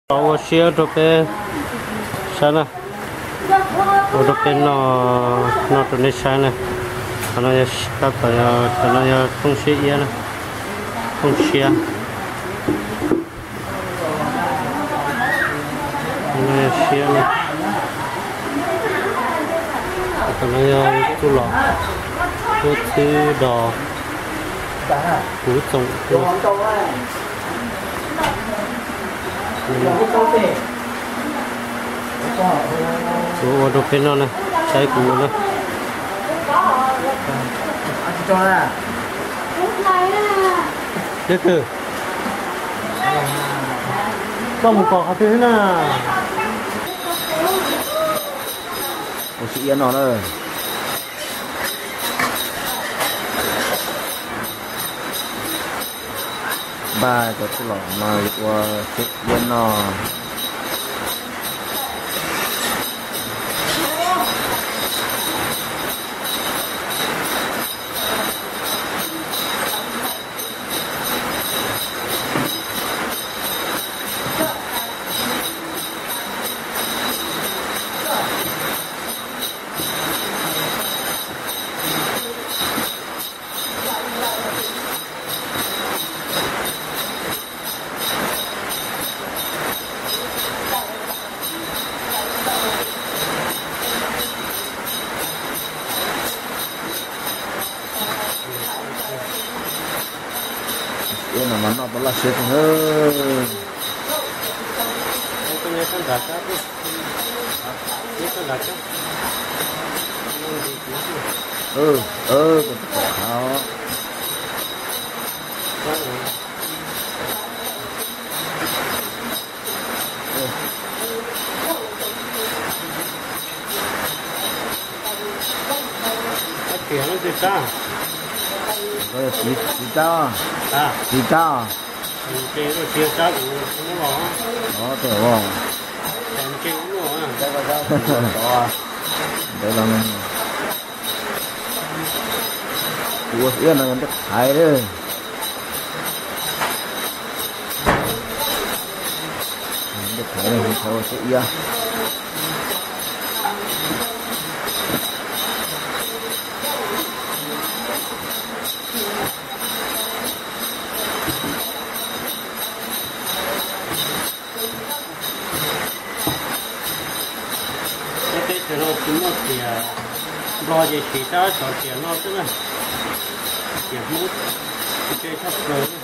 Ua siab rau peb saib na, ua rau peb noj, noj rau nej saib na. Qhov no yog, tab tom yog, qhov no yog tooj siab iab na, tooj siab. Qhov no yog siab na. Qhov no yog txuj lom, txuj txwb dos, kuv txoom. Kuv ua rau peb noj na, saib kuv ua na. Koj mus kom qhov twg na? Ua siab iab no na. Npaj cov txuj lom no ua siab iab no. Ua no mas noj tau laj siab kawg. Txiv tsab, txiv tsab. Ntawd los kuv ua siab no yog ntej thaiv lawm. Ntej thaiv ua siab iab. Teb chaws no tsis muaj tiam, Nplog ces siv tab tom tiam no xwb na. Tiam Hmoob tsis tshaj plaws li.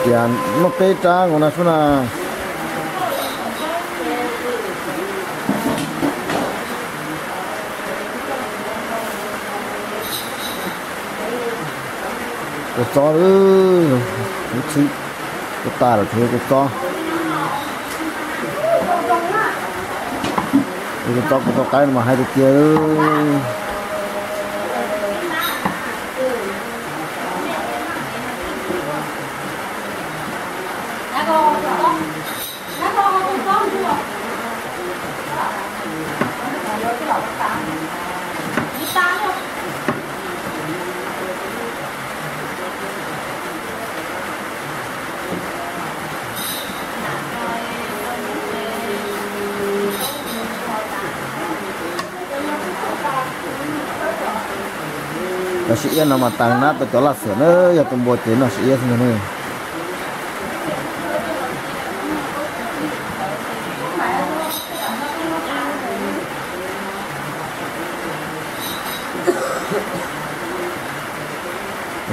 Tias muaj peb rab nkaus na sub na. Kua txob, ub, txhib, kua tas lawm tseem kua txob. Kua txob kuv tau qaib no mas hais tiag tiag. Cov siv iab no mas tas nab tau cov laj xwm na, yog tus npua ces noj siv iab xwb ntag ne.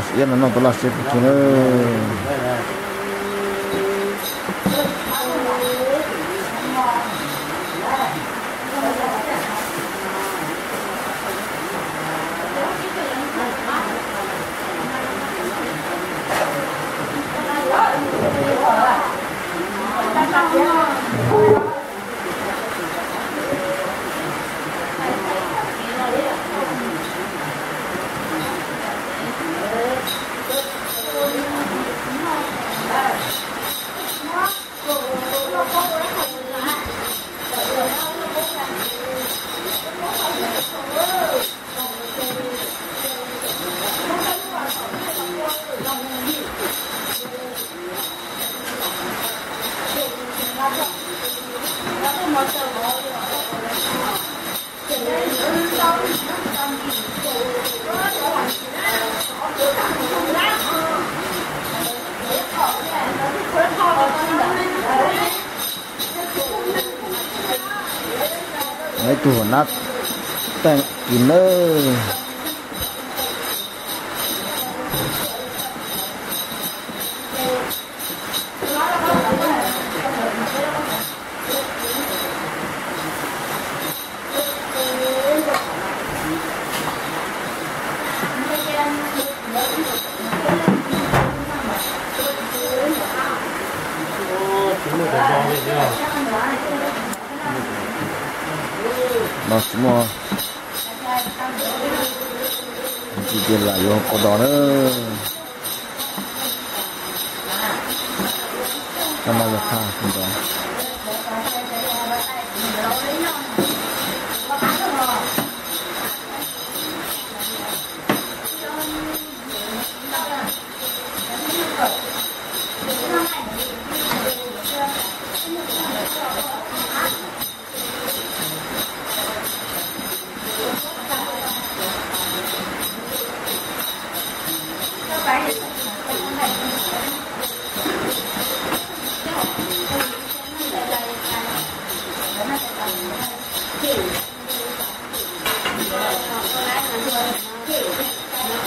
Siv iab no noj tau laj siab kawg kiag na. Ib tug huam nab teej kis nawb. No tsis muaj, tsis tias lam yuav qos dos na. Qos no yog qos dos.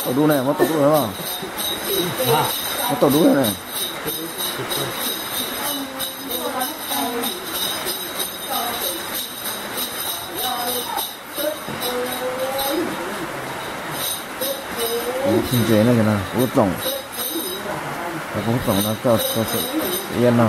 Tau dub ne, muab tau dub na. Muab tau dub na. Kuv ntses no, kuv txoom, kuv txoom no coj, coj iab no.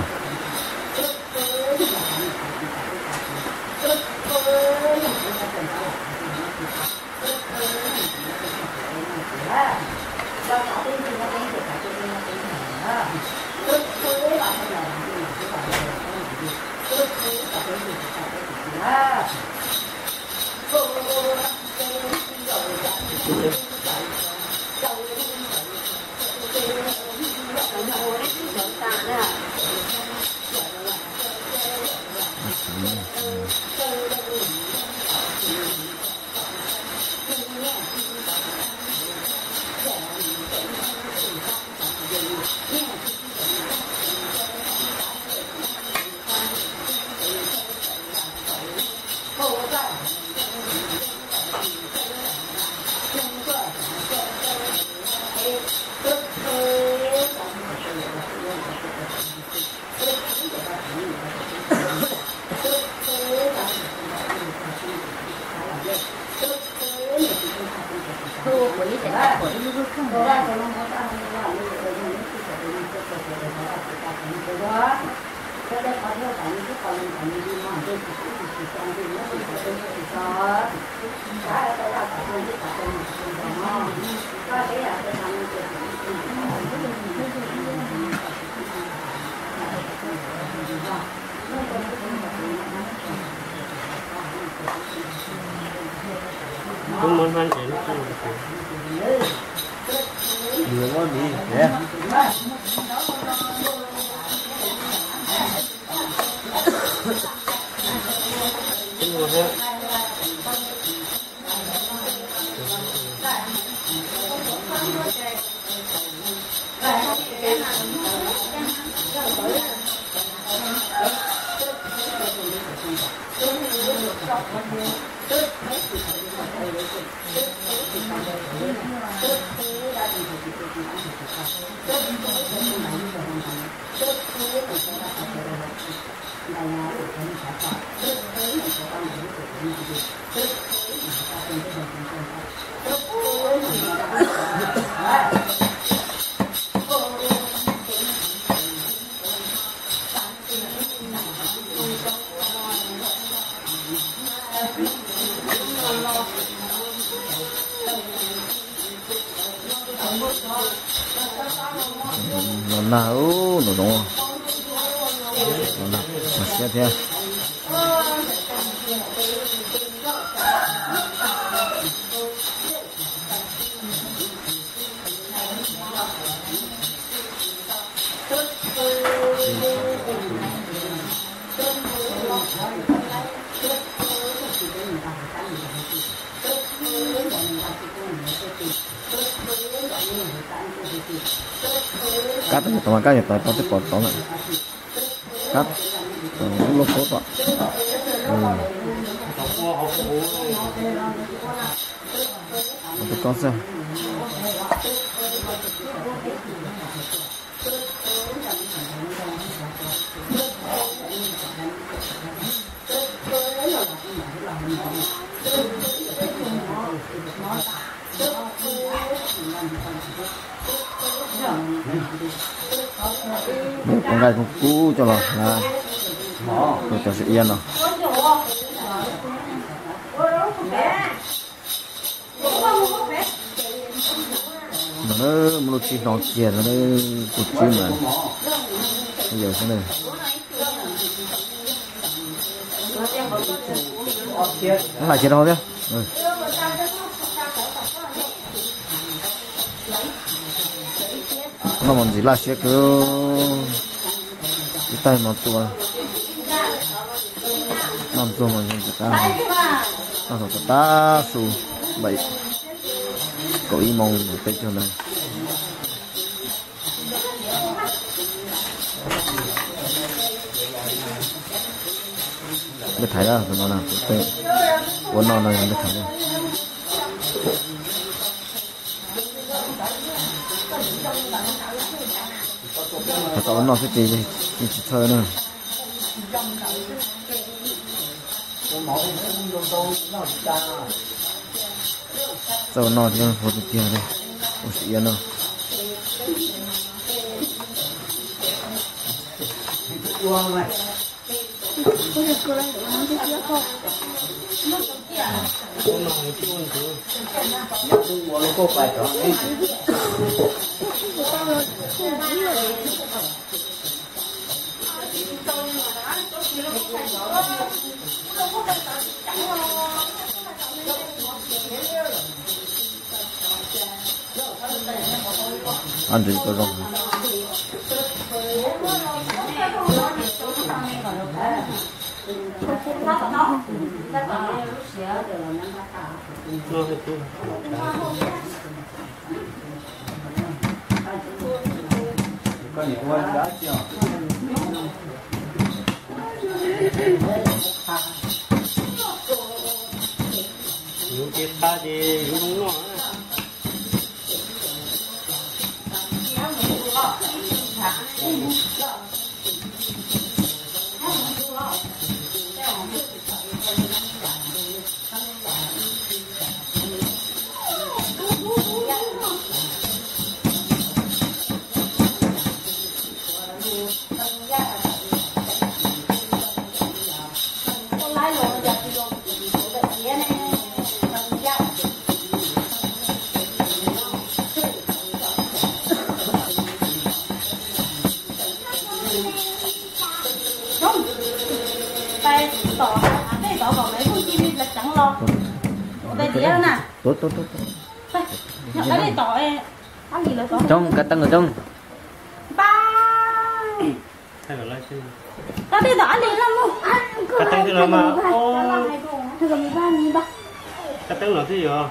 Los nag, los zoov, los nag, siab thiab. Kab tau tau, kab yuav tau tau tej pom tau lawm. Kab lub lub kub tau. Tus koj xwb. Ua nqaij kub kub coj los na, tus cov sia iab no. No muaj lub tsib hno kiag no, tus tsib mas yawm xwb na. Laj kiag rau hauv thiab. Noj mov ntxim laj siab kawg. Ib tag mov tua, noj ntxuag mov ntxim qab, noj thaum tag su npaim kaum ib moos peb caug ntawd. Npej thaiv na, tus no na, tus peb ua noj no yog npej thaiv na. Thaum tau ua noj xwb ces yeej tsis txhawj na. Txawj ua noj thiab, ua tiag tiag li, ua siab iab no. Ab, ntshe tau zoo. Yus ces qha ces yus zoo noj. Pais tom tej tod kom lawv kuj cia li ceev los. Ua tais diav na. Nyob qab dej tom, Ab Lis lawv tod. Coob, kav teeb los coob. Npab. Qab dej tom Ab Lis lawm mus. Kav teeb los twb yog.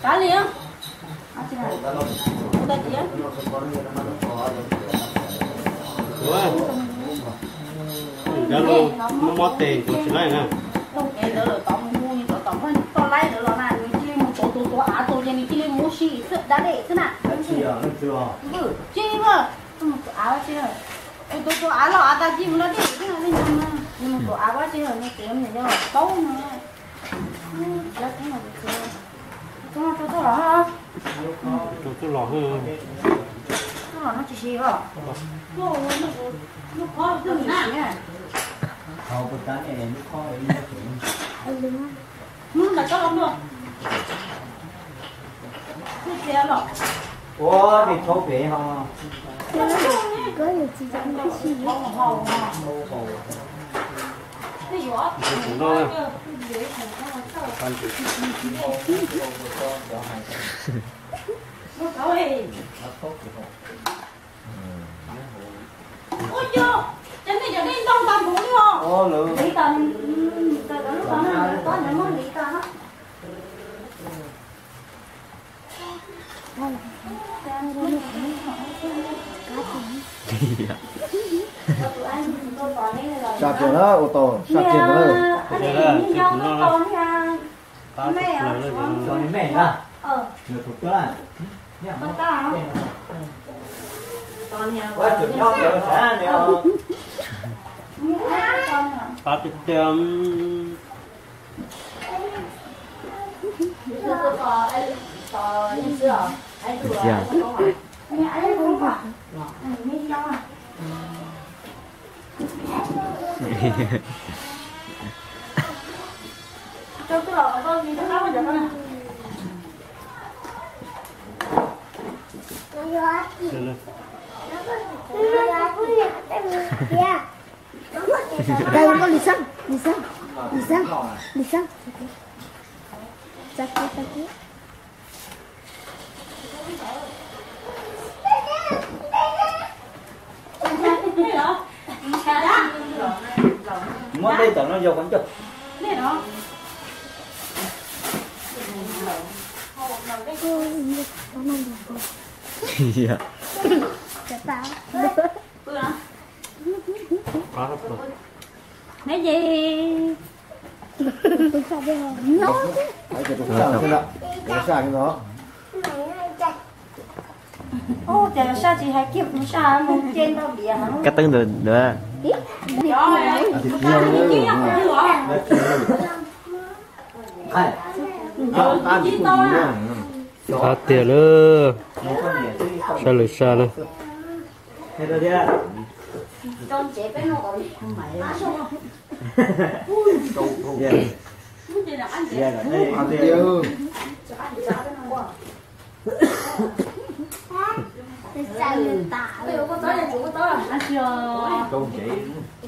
Kav Lis, ua tais diav. Mob mob tes kuv tsis laij na. Tau kev ntawd lawm tod mus hu nws tom tom koj laij ntawd los na, nws cia li mus tuav tuav tuav av tus ces nws cia li mus ua si xwb, da dej xwb na. Tsis, tus av tsis, tus tus av los av tas cia mus da dej xwb na, nws mus tuav av tsis, nws tes nws yog paub no. Tsuag tsuag los, tsuag tsuag los, tsuag los no tsis siv os. Lub khob twb siv na. Hnub ntawd koj los mloog. Twb txiav los. Ua, nws thaub pem ho. Saj tiag na, ua tau saj tiag na. Pab tiag tiag. Lis xab, lis xab, lis xab, lis xab. Muab dej tom no yog qhov ncauj. Neb ces Ub, cas saj tsis hais kiag kuv saj mus ce ntau diav heev. Kab teeb ntawd. Qab tiag na. Saj lwm saj na.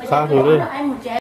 Qab heev li.